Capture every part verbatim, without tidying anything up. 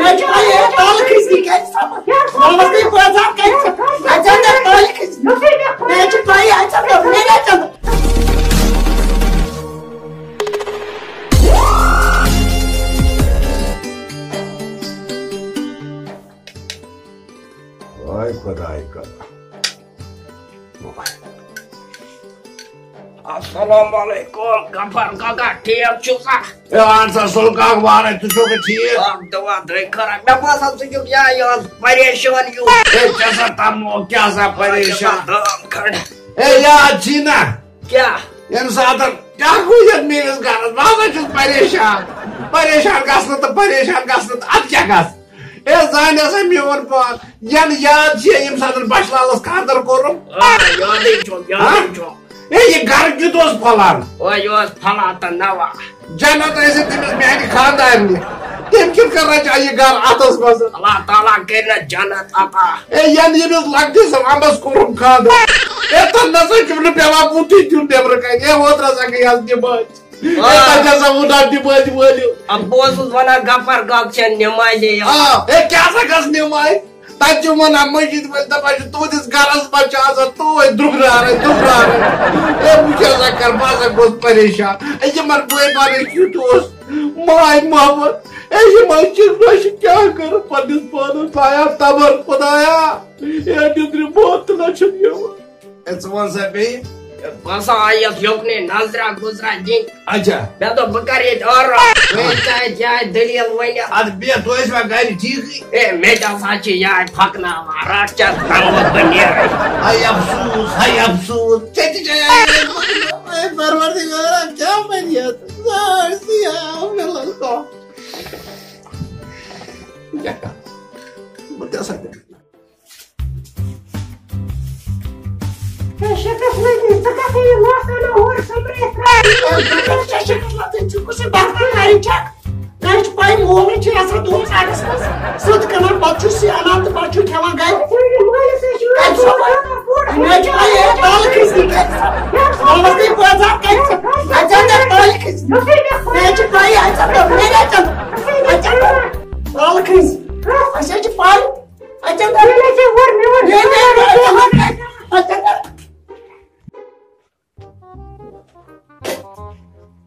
اچھا، یہ کال کھسنی کیٛازِ سپُد؟ کیٛاہ کال؟ کالس گٔے بازار کیٛازِ سپُد؟ اچھا، یہ کال کھسنی۔ مےٚ چھِ پَیی، اچھا، مےٚ چھِ اچھا۔ واے خۄداے خۄدا۔ السلام علیکم، غفار کاکا، ٹھیک چھُکھا؟ اے، اہن سا، سُل کاک، وارے، ژٕ چھُکھا ٹھیک؟ اکھ دوا درٛے خراب۔ مےٚ باسان، ژٕ چھُکھ یا یہِ حظ پریشان ہیوٗ۔ اے، کیٛاہ سا تَمو، کیٛاہ سا پریشان؟ دام کھنٛڈ۔ اے، یاد چھی نا؟ کیٛاہ؟ ییٚمہِ ساتہٕ کیٛاہ گوٚو یَتھ میٛٲنِس گَرَس؟ بہٕ ہسا چھُس پریشان۔ پریشان گژھنہٕ تہٕ پریشان گژھنہٕ تہٕ اَدٕ کیٛاہ گژھِ؟ اے، زانہِ ہسا میون پان، ین یاد چھِ ییٚمہِ ساتہٕ بچہٕ لالس خانٛدر کوٚرُم۔ آ، یادٕے چھُم، یادٕے ہا؟ چھُم۔ اے، یہِ گرٕ کیُتھ اوس پھۄلان؟ او، یہِ اوس پھۄلان تہٕ نوا۔ جنت ٲسِتھ تٔمِس میانہِ خانٛدارنہِ۔ تٔمۍ کِتھ کٔنۍ رچاو یہِ گرٕ اتھس منٛز؟ اللہ تعالیٰ کٔرِنس جنت عطا۔ اے، ین ییٚمِس لۄکٹِس رمبس کوٚرُم خانٛدر۔ اے، تَنہٕ نسا چھُم نہٕ پٮ۪وان بُتھٕے دیُن نیبرٕ کنہِ۔ اے، اوترٕ ہسا گٔیس نِبٲژ۔ اے، آ۔ تَتہِ ہسا ووٚن اَتھ نِمازِ وٲلِو۔ آ، بہٕ اوسُس وَنان، غفار کاک چھےٚ نِمازے یِوان۔ آ، اے، کیٛاہ سا گژھِ نِمازِ؟ تَتہِ چھِ وَنان مٔشیٖد وٲلۍ، دَپان چھِ، "تُہٕنٛدِس گَرَس منٛز چھِ آسان توتہِ درٛوٚگرارَے، درٛوٚگرارَے۔" اے، بہٕ کیٛاہ سا کَرٕ؟ بہٕ ہسا گوٚوُس پریشان۔ اے، یِمَن بٲے بارٕنۍ کیُتھ اوس ماے محبت۔ اے، یِمَن چھِ نۄشہِ کیٛاہ کَرٕ پنٛنِس پانَس؟ آیا تَبَر خۄدایا، اے، نیٚنٛدرِ موت تہِ نہ چھُنہٕ یِوان۔ اے، ژٕ وَن سا بیٚیہِ۔ بہٕ ہسا آیس یوٚکنُے نظرا گُزرا دِنۍ۔ اچھا۔ مےٚ دوٚپ، بہٕ کرٕ ییٚتہِ آرام۔ ہے۔ ژےٚ آسہِ یِہے دٔلیٖل ؤنِتھ۔ اَدٕ بیٚہہ، توتہِ چھُوا گرِ ٹھیٖکٕے؟ ہے، مےٚ تہِ ہسا چھِ یِہے پھۄکہٕ ناوان، رَٹھ ژےٚ ترٛاوَتھ بہٕ نیرَے۔ ہاے افسوٗس، ہاے افسوٗس۔ ژےٚ تہِ چھےٚ یِہے، اے پروردگارا، کیٛاہ بَنہِ یَتھ؟ سٲرسٕے آو مےٚ لَلکا۔ بہٕ کیٛاہ کرٕ؟ بہٕ کیٛاہ سا کرٕ؟ ہے، شکس لٔگۍ مٕتۍ، ژٕ کتھ یہِ لوکھ انان ہورٕ سۄمبرٲیِتھ ترٛاوان؟ ہے، ژےٚ شکس لٔگۍ، ژٕ کُس یہِ برتن کران چھکھ؟ مےٚ چھِ پَے، مولٕے چھِ آسان دۄہس اَڈَس منٛز سیُن کٕنان، پتہٕ چھُ سُہ اَنان تہٕ پتہٕ چھُ کھٮ۪وان گرِ۔ ژٕ یہِ مٲلِس ہے چھُ کَمہِ سۄمبرٲے؟ مےٚ چھِ پَے، ہے، تالہٕ کھٔسۍ نہٕ کینٛہہ۔ تالَس گٔے بازار کَتہِ؟ اَتہِ چھَنہٕ تالہٕ کھٔسۍ۔ مےٚ چھِ پَے، اَتہِ چھَنہٕ، مےٚ چھَنہٕ۔ اَتہِ چھَنہٕ تالہٕ کھٔسۍ۔ اَسہِ حظ چھِ پَے۔ اچھا، ییٚلہِ ژےٚ ووٚن، مےٚ ووٚن، مےٚ ووٚن، مےٚ ووٚن، مےٚ ووٚن۔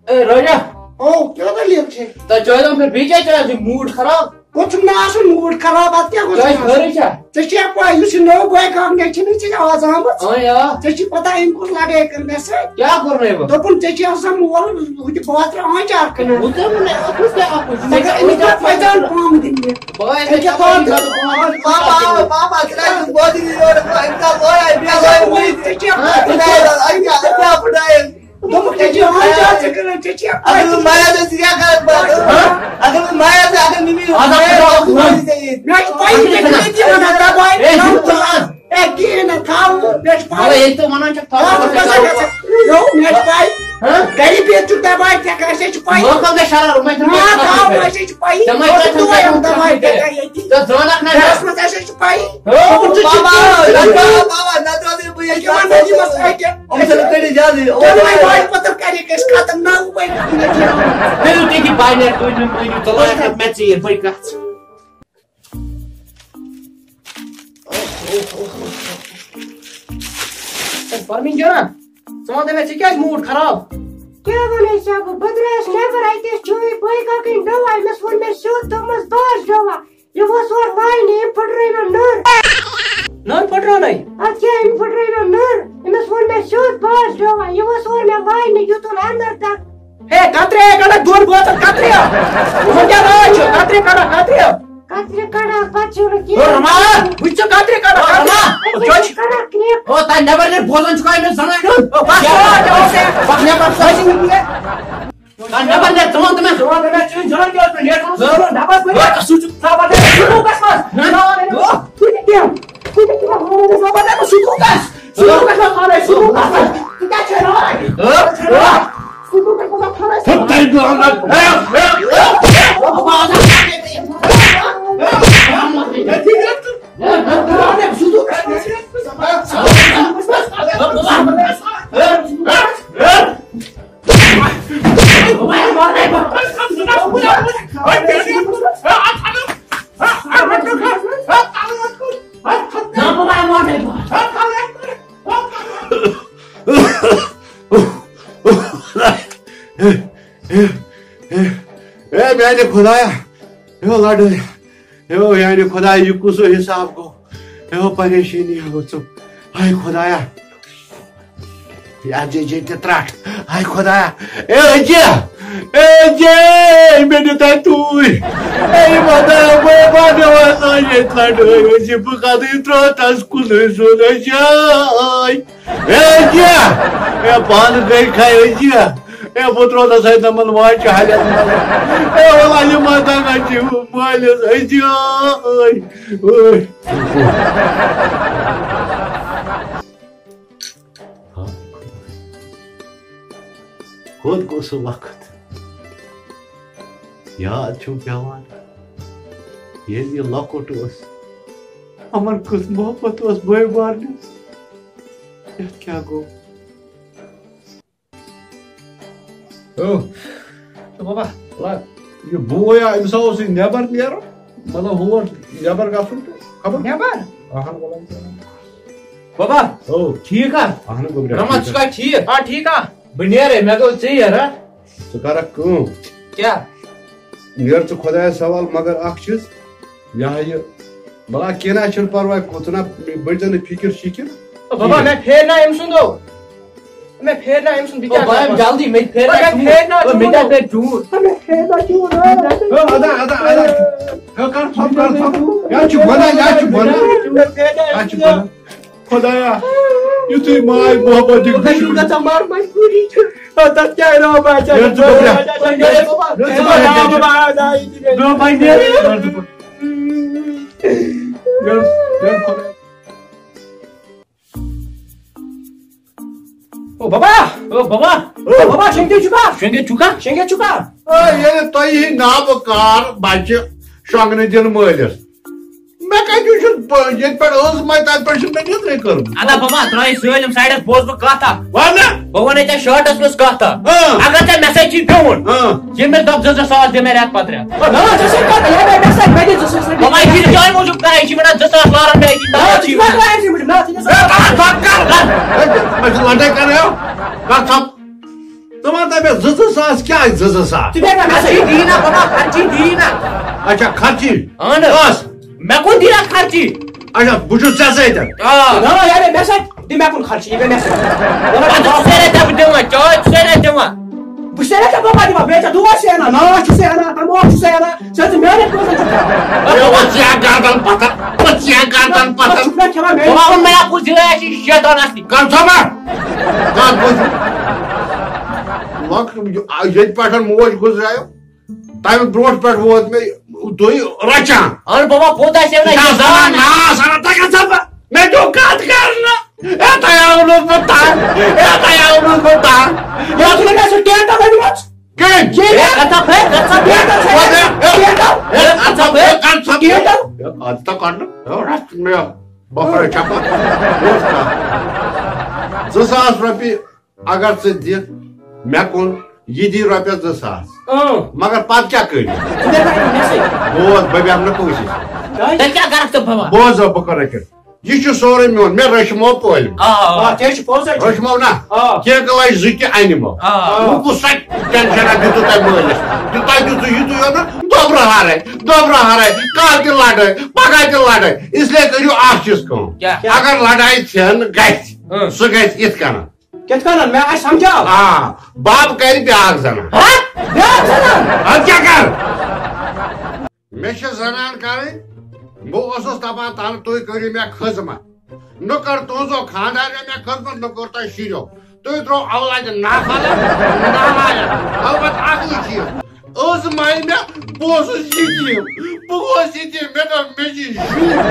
اے، راجا۔ او، کیٛاہ دٔلیٖل چھے؟ تۄہہِ چٲنۍ دم پھِر بیٚیہِ کیٛاہ چٲنۍ؟ ژےٚ موٗڈ خراب؟ کوٚت چھُم نہٕ آسُن موٗڈ خراب، اَتھ کیٛاہ گوٚو تۄہہِ ژےٚ؟ خٲرٕے چھا؟ ژےٚ چھےٚ پَے، یُس یہِ نوٚو بٲے کاک نیٚچوٗ چھُنہٕ، یہِ چھےٚ آز آمٕژ۔ اۭں، آ۔ ژےٚ چھےٚ پَتہ، أمۍ کوٚر لڑٲے کٔر مےٚ سۭتۍ۔ کیٛاہ کوٚر مےٚ أمۍ؟ دوٚپُن، ژےٚ چھےٚ آسان مول، ہُہ تہِ بٲترٕ آنٛچار کٕنان۔ وُنہِ کیٛاہ، وُنہِ کیٛاہ، اَتھ منٛز کیٛاہ اَکھ اوس؟ ژےٚ گٔے أمِس کیٛاہ پَزِ پَزان پامہٕ دِنہِ؟ بہٕ آیس أکیٛاہ نہٕ بہٕ خبر، آو، بابا، آو، بابا، ژٕ کیٛازِ چھُکھ بوزُن یہِ یورٕ؟ أمۍ کیٛاہ لویاے، مےٚ لویاے وٕنی۔ ژےٚ کیٛاہ ہاں؟ پھٕٹرایے؟ أمۍ کیٛاہ، أمۍ کیٛاہ پھٕٹرایے؟ دوٚپُکھ، ژےٚ چھِ ہاں؟ ژےٚ کیٛاہ؟ اگر بہٕ مایَس ٲسۍ، ژٕ کیٛاہ کَرَکھ پَتہٕ؟ ہاں؟ اگر بہٕ مایَس ٲسۍ، اگر مِمی آز ہاے ہا آو، بہٕ وَنہٕ ژےٚ ییٚتہِ۔ مےٚ چھِ پَیی، ژےٚ چھِ ییٚتی وَنان، دَباے، اے، ژٕ چھُکھ ژٕ آز۔ اے، کِہیٖنۍ نہٕ، تھاو، مےٚ چھِ پَے۔ مطلب، ییٚلہِ ژٕ وَنان چھَکھ، تھاو، مےٚ چھِ پَے۔ ہاں؟ گَرِ بِہِتھ چھُکھ دَباے ژےٚ کَران، ژےٚ چھِ پَیی۔ لوکَل گژھِ شرار، یِمَے چھِنہٕ نا، مےٚ تھاو، خبرٕے۔ ژےٚ چھِ پَیی۔ ژےٚ ما چھےٚ تھاو، خبرٕے؟ دَباے ژےٚ کَران ییٚتی۔ ژٕ زانَکھ نہ مےٚ۔ گَرَس منٛز آسہِ، ژےٚ چھِ پَیی۔ ہو، یِمَن چھُ بابا، جِتھ بابا، بابا، نہ ترٛاو یہِ بہٕ ییٚتہِ۔ یِمَن نہ دِمَس اَتہِ۔ یِم چھِنہٕ کٔڑِتھ زیادٕ۔ یِم ترٛاو یہِ بابا۔ بَچہِ پَتہٕ کَرِ کٲنٛسہِ ختم، نہ وۄنۍ۔ کٔرِو تُہۍ تہِ پانہٕ، تُہۍ نہٕ مٲنِو، ژٕ لایَکھ مےٚ ژیٖرۍ، بٔے کَتھ۔ اے، پرمین جان، ژٕ وَن تہٕ مےٚ، ژےٚ کیٛازِ موٗڈ خراب؟ کیٛاہ وَنے ژےٚ بہٕ؟ بہٕ درٛایَس نٮ۪بر، اَتہِ ٲسۍ چٲنۍ بٲے کاکٕنۍ ڈووا، أمِس ووٚن مےٚ سیوٚد، دوٚپمَس، "بہٕ آس ڈووا۔" یہِ ووٚژھ اورٕ لاینہِ، أمۍ پھٕٹرٲے مےٚ نٔر۔ نٔر پھٕٹرٲونَے؟ اَدٕ کیٛاہ، أمۍ پھٕٹرٲے مےٚ نٔر۔ أمِس ووٚن مےٚ سیوٚد، "بہٕ آس ڈووا۔" یہِ ووٚژھ اورٕ مےٚ لاینہِ، دیُتُن اَندَر دَب۔ ہے، کترِ ہے کڑکھ دۄن بٲژن کترِ۔ ہُہ کیٛاہ راے چھُ؟ کترِ کڑکھ، کترِ۔ کترِ کڑکھ، پتہٕ چھُ نہٕ کینٛہہ۔ ہُہ رما، وٕچھ ژٕ کترِ کڑکھ، کترِ۔ کترِ کڑکھ کرٛیکھ۔ ہُہ تَتہِ نٮ۪بر نیرِ، بوزان چھُکھ أمِس زنانہِ ہُنٛد۔ ہُہ بس، ہُہ کیٛاہ اوس ہے؟ پکھ نٮ۪بر، ژٕ ٲسۍ نہٕ یہِ۔ تَتہِ نٮ۪بر نیرِ، ژٕ وَن تہٕ مےٚ۔ ژٕ وَن تہٕ مےٚ، چٲنۍ زنان کیٛاہ ٲس مےٚ نیٹھ منٛز؟ ژٕ وَن، نٮ۪بر کُن۔ ہُہ، سُہ چھُ۔ ژٕ وَن تہٕ مےٚ، ژٕ وَن تہٕ مےٚ۔ ہُہ۔ ہُہ تہِ کیٛاہ؟ ہُہ تہِ کیٛاہ؟ ہُہ تہِ کیٛاہ؟ ہُہ تہِ کیٛاہ؟ صندوٗقس منٛز تھاوَے، صندوٗقس منٛز۔ ژٕ کیٛاہ چھُکھ راوان؟ ہہ؟ ہہ؟ صندوٗقس منٛز تھاوَے۔ ہہ، تۄہہِ دِوان نہ۔ ہہ، ہہ، ہہ۔ اے خدایا، یو لڑٲے، یو یعنی خدایا، یہِ کُس حساب گوٚو؟ یو پریشٲنی ؤژھٕم۔ ہاے خدایا، یا جے جے تہِ ترٛٹھ۔ ہاے خدایا، اے جے، اے جے، مےٚ دِتاے توٗرۍ۔ اے خدایا، بہٕ بناوان ییٚتہِ لڑٲے، أسۍ چھِ بہٕ کَتٕے ترٛوو تَس کُنُے زوٚن، أسۍ آے۔ اے جے، اے پانہٕ گٔے کھاے، اے جے۔ اے، بہٕ ترٛوو نہ سا ییٚتہِ نمن واجہِ حالت منٛز۔ اے، وَلہٕ یہِ ما دَگا چھِ مٲلِس أتی۔ اوے، اوے۔ کوٚت گوٚو سُہ وقت؟ یاد چھُم پٮ۪وان، ییٚلہِ یہِ لۄکُٹ اوس۔ یِمن کُس محبت اوس بٲے بارنِس؟ یَتھ کیٛاہ گوٚو؟ او، تہٕ بابا، لا، یہِ بوے آ، أمِس ہا اوس یہِ نٮ۪بر نیرُن، مطلب، ہور نٮ۪بر گژھُن تہٕ خبر۔ نٮ۪بر؟ اہن، بابا۔ بابا، او۔ ٹھیٖک ہا؟ اہن، گوٚبریا، رحمت، ٹھیٖک ژٕ چھُکھا ٹھیٖک؟ آ، ٹھیٖک ہا؟ بہٕ نیرے، مےٚ گوٚو ژیر، ہا؟ ژٕ کَرکھ کٲم۔ کیٛاہ؟ نیر ژٕ خۄدایَس حوالہٕ، مگر اکھ چیٖز، یہِ ہا یہِ، بلا کینٛہہ نہ چھُنہٕ پرواے، کُس نہ بٔرۍ زِ نہٕ فِکِر شِکِر او بابا، کِہیٖنۍ۔ مےٚ پھیرِ نا أمۍ سُنٛد او۔ مےٚ پھیرِ نا أمۍ سُنٛد، بہٕ او کیٛاہ بابا، کرٕ پتہٕ؟ جلدی، مےٚ پھیرِ او، نا مےٚ چوٗن۔ پھیرِ نا او، مےٚ چوٗن۔ کیٛاہ پھیرِ نا چوٗن؟ او، ادا، ادا، ادا۔ او، کر ژھۄپ، کر ژھۄپ۔ یا چھُ گۄناہ، یا چھُ گۄناہ۔ مےٚ پھیرِ نا یا أمۍ چھُ سُنٛد۔ گۄناہ۔ خۄدایا، یُتھُے ماے محبت دِکھ خۄدا چھُ گژھان مار مجبوٗری چھِ۔ تَتھ کیٛاہ راو بچا؟ یَتھ ژٕ گوٚبریا۔ یَتھ ژٕ گوٚبریا۔ نو بھائی، نیر۔ یَتھ، یَتھ خۄدایا۔ او بابا، او بابا، او بابا، شنگے چُکا؟ شنگے چُکا؟ شنگے چُکا؟ اے، ییٚلہِ تۄہہِ ہی نابہٕ کار بچہِ شۄنٛگنہٕ دِن مٲلِس، مےٚ کَتہِ وٕچھُن؟ بہٕ ییٚتہِ پٮ۪ٹھ ٲس مَے، تَتہِ پٮ۪ٹھ چھُنہٕ مےٚ نیٚنٛدرٕے کٔرمٕژ۔ ادا بابا، ترٛٲیِو سٲلِم سایڈَس، بوز بہٕ کَتھ اَکھ۔ وَن نہ۔ بہٕ وَنَے ژےٚ شٲٹَس منٛز کَتھ اَکھ۔ اۭں۔ اگر ژےٚ مےٚ سۭتۍ چھُے بِہُن، اۭں۔ ییٚمہِ مےٚ دوٚپ زٕ زٕ ساس دِ مےٚ رٮ۪تہٕ پَتہٕ رٮ۪تہٕ۔ نہ، ژےٚ سۭتۍ کَتھ؟ یہِ ہا مےٚ سۭتۍ، مےٚ دِ زٕ ساس رۄپیہِ۔ بابا، یہِ چھِ چانہِ موٗجوٗب کَران، یہِ چھِ وَنان زٕ ساس لارَن مےٚ أتی۔ نہ، ژٕ چھُکھ کَران أمۍ سٕے موٗجوٗب، نہ، ژٕ چھُکھ کَران۔ کَتھ، کَتھ، کَتھ۔ ہے، مےٚ چھِ لَڑٲے کَرٕنۍ، ہو۔ کَتھ ژھۄپ۔ ژٕ وَن تہٕ مےٚ، زٕ زٕ ساس کیٛاہ آسہِ زٕ زٕ ساس؟ ژٕ بیٚہہ نہ مےٚ سۭتۍ۔ خرچی دی نہ بابا، خرچی دی نہ۔ اچھا، خرچی؟ اہن حظ۔ کَس؟ مےٚ کُن دی نہ خرچی۔ اچھا، بہٕ چھُس ژےٚ سۭتۍ۔ آ۔ نہ، یارے، مےٚ سۭتۍ دی مےٚ کُن خرچی، یہِ گٔے مےٚ سۭتۍ۔ پَتہٕ چھُسے نہ ژےٚ بہٕ دِوان، چاے چھُسے نہ دِوان۔ بہٕ چھُسے نہ ژےٚ دۄہَے دِوان، بیٚیہِ ژےٚ دُعا چھُسے اَنان، ناز چھُسے اَنان، تَماکھ چھُسے اَنان، ژٕ ژٕ میٛانٮ۪ن پونٛسَن چھُکھ کھٮ۪وان۔ ہے، وۄنۍ ژٕ ہا گردن پَتھر، وۄنۍ ژٕ ہا گردن پَتھر۔ ژٕ چھُکھ مےٚ کھٮ۪وان میٛانہِ بابا، ووٚن مےٚ اَپُز، یہِ ہے چھِ شیطان اَصلی۔ کَر سا ما؟ کَر بوٗزِو؟ لۄکٹ، ییٚتہِ پٮ۪ٹھ موج گُزریو، تَمہِ برونٛٹھ پٮ۪ٹھ ووت مےٚ تُہۍ رَچان۔ اَہَن بابا، پوٚت آسہِ ہے نہ یہِ چھا یہِ زَنان زَنان۔ ناس اَنان، تۄہہِ کَتہِ سا بہٕ؟ مےٚ دیُن کَتھ کَرنہٕ۔ ہے، تۄہہِ آونَس بہٕ تَنگ۔ ہے، تۄہہِ آونَس بہٕ تَنگ۔ یَتھ چھُنہٕ مےٚ سُہ ٹینٹَل أنۍمٕژ۔ کٔمۍ؟ ٹینٹَل۔ ہے، کَتھ ژَپ، ہے، کَتھ ژَپ، ہے، کَتھ ژَپ، ہے، ہے، کَتھ ژَپ، ہے، کَتھ ژَپ، ہے۔ ٹینٹَل۔ ہے، اَدٕ تہ کَڑنہٕ۔ ہے، رَٹھ مےٚ۔ بۄکرے چھپا۔ زٕ ساس رۄپیہِ اگر ژٕ دِکھ مےٚ کُن، یہِ دی رۄپیَس زٕ ساس۔ اۭں۔ مگر پتہٕ کیٛاہ کٔرِو؟ ژٕ بیٚہہ نہ مےٚ سۭتۍ۔ بوز، بہٕ بیٚہمہٕ نہٕ کٲنٛسہِ سۭتۍ۔ کیٛازِ؟ تیٚلہِ کیٛاہ کَرَکھ ژٕ بابا؟ بوز، بہٕ کَرٕ کِتھ۔ یہِ چھُ سورُے میون، مےٚ رٔچھمو پٲلۍ۔ آ، آ، آ۔ تہِ حظ چھُ پوٚز حظ۔ رٔچھمو نہ؟ آ۔ کینٛہہ کلٲے زٕ تہِ اَنِمو۔ آ۔ وۄنۍ کُس سا ٹینشن اکھ دیُتوٕ تۄہہِ مٲلِس؟ دیُت تۄہہِ دیُتوٕ یِتُے یوت نہ، دۄبرٕ ہارے، دۄبرٕ ہارے، کالہٕ تہِ لڑٲے، پگاہ تہِ لڑٲے۔ اس لیے کٔرِو اکھ چیٖز کٲم۔ کیٛاہ؟ اگر لڑایہِ ژھٮ۪ن گژھِ، اۭں۔ سُہ گژھِ یِتھ کٔنۍ۔ کِتھ کٔنۍ؟ مےٚ آسہِ سمجھاو۔ آ، بب کرِ بیٛاکھ زنان۔ ہا؟ بیٛاکھ زنان؟ اَدٕ کیٛاہ کر؟ مےٚ چھِ زنان کرٕنۍ، بہٕ اوسُس دپان تنہٕ تُہۍ کٔرِو مےٚ خدمت۔ نہٕ کٔر تُہنٛزو خانٛدارنیو مےٚ خدمت، نہٕ کوٚر تۄہہِ شُرٮ۪و۔ تُہۍ درٛاو اولادِ نافعل، نالایق۔ البتہ اکُے چیٖز، ٲس ماے مےٚ، بہٕ اوسُس یتیٖم، بہٕ گوس یتیٖم، مےٚ دوٚپ مےٚ چھِ شُرۍ،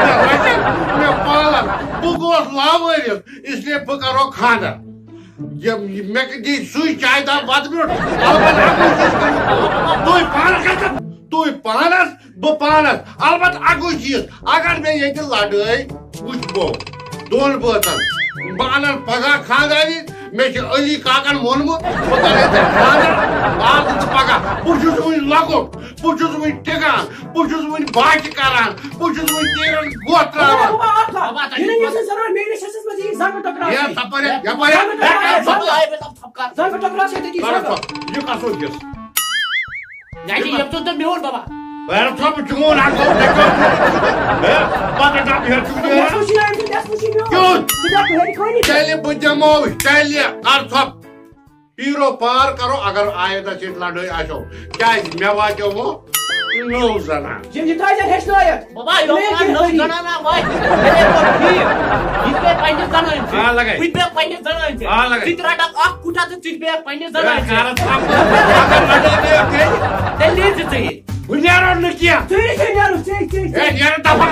مےٚ رچھن، مےٚ پالن، بہٕ گوس لاوٲرِث، اس لیے بہٕ کرو خانٛدر۔ یہِ، یہِ مےٚ دی سُے چایہِ دام وَتہٕ برٛونٛٹھ۔ البتہ اَکُے چیٖز کٔرِو کٲم۔ تُہۍ پانَس کَتٮ۪ن؟ تُہۍ پانَس، بہٕ پانَس۔ البتہ اَکُے چیٖز، اگر مےٚ ییٚتہِ لڑٲے وٕچھبو دۄن بٲژَن، بہٕ اَنَن پگاہ خانٛدارِنۍ، مےٚ چھُ علی کاکَن ووٚنمُت، بہٕ کَرَے ژےٚ خانٛدر، بہٕ اَنہٕ ژٕ پگاہ۔ بہٕ چھُس وٕنہِ لۄکُٹ، بہٕ چھُس وٕنہِ ٹِکان، بہٕ چھُس وٕنہِ باچہِ کران، بہٕ چھُس وٕنہِ تیٖرَن گۄتھ ترٛاوان۔ بابا، اَکھ کَتھ۔ بابا، تۄہہِ یہِ نہٕ چھُو یہِ سا زَنان میٛٲنِس حِصَس منٛز یی زَنٛگ ٹکراو۔ ہے، ژۄپٲرۍ، یَپٲرۍ، زَنٛگ ٹکراو، ہے، زَنٛگ ژۄپٲرۍ۔ کَرو ژۄپ۔ یہِ کَس اوس یہِ؟ یہِ چھِ ییٚمہِ سُنٛد تہٕ میون بابا۔ ہیرٕ ژھۄپ چون اکھ گوٚو تۄہہِ کیٛاہ چھُو؟ ہے، پتہٕ ڈب ہیرٕ چھُو نیران۔ نٮ۪صفہٕ چھُ نیران، نٮ۪صفہٕ چھُ میون۔ کیُتھ؟ ژٕ دَپ ہیرِ کھٲنی۔ تیٚلہِ بہٕ دِمو، تیٚلہِ کر ژھۄپ۔ پیٖرو پار کرو، اگر آیندہ سۭتۍ لڑٲے آسیو۔ کیٛازِ مےٚ واتیو وۄنۍ نٔو زنان۔ یہِ، یہِ تھٲیزٮ۪ن ہیٚچھنٲیِتھ۔ بابا، یہِ مےٚ اوس کیٛاہ نٔو کٔرِو؟ زنان واتہِ۔ مےٚ کوٚر ٹھیٖک۔ یہِ تہِ پیٚیہِ پننہِ زنانہِ سۭتۍ۔ آ، لگے۔ بہٕ تہِ بیٚہمہٕ پننہِ زنانہِ سۭتۍ۔ آ، لگے۔ ژٕ تہِ رٹکھ اکھ کُٹھا تہٕ ژٕ تہِ بیٚہکھ پننہِ زنانہِ سۭتۍ۔ اگر لڑٲے گٔیو تیٚلہِ؟ تیٚلہِ نیرِ ژٕ ژٕے۔ بہٕ نیرو نہٕ کینٛہہ۔ ژٕے چھے نیرُن، ژٕے، ژٕے، ژٕے۔ ہے، نیرو دفعہ۔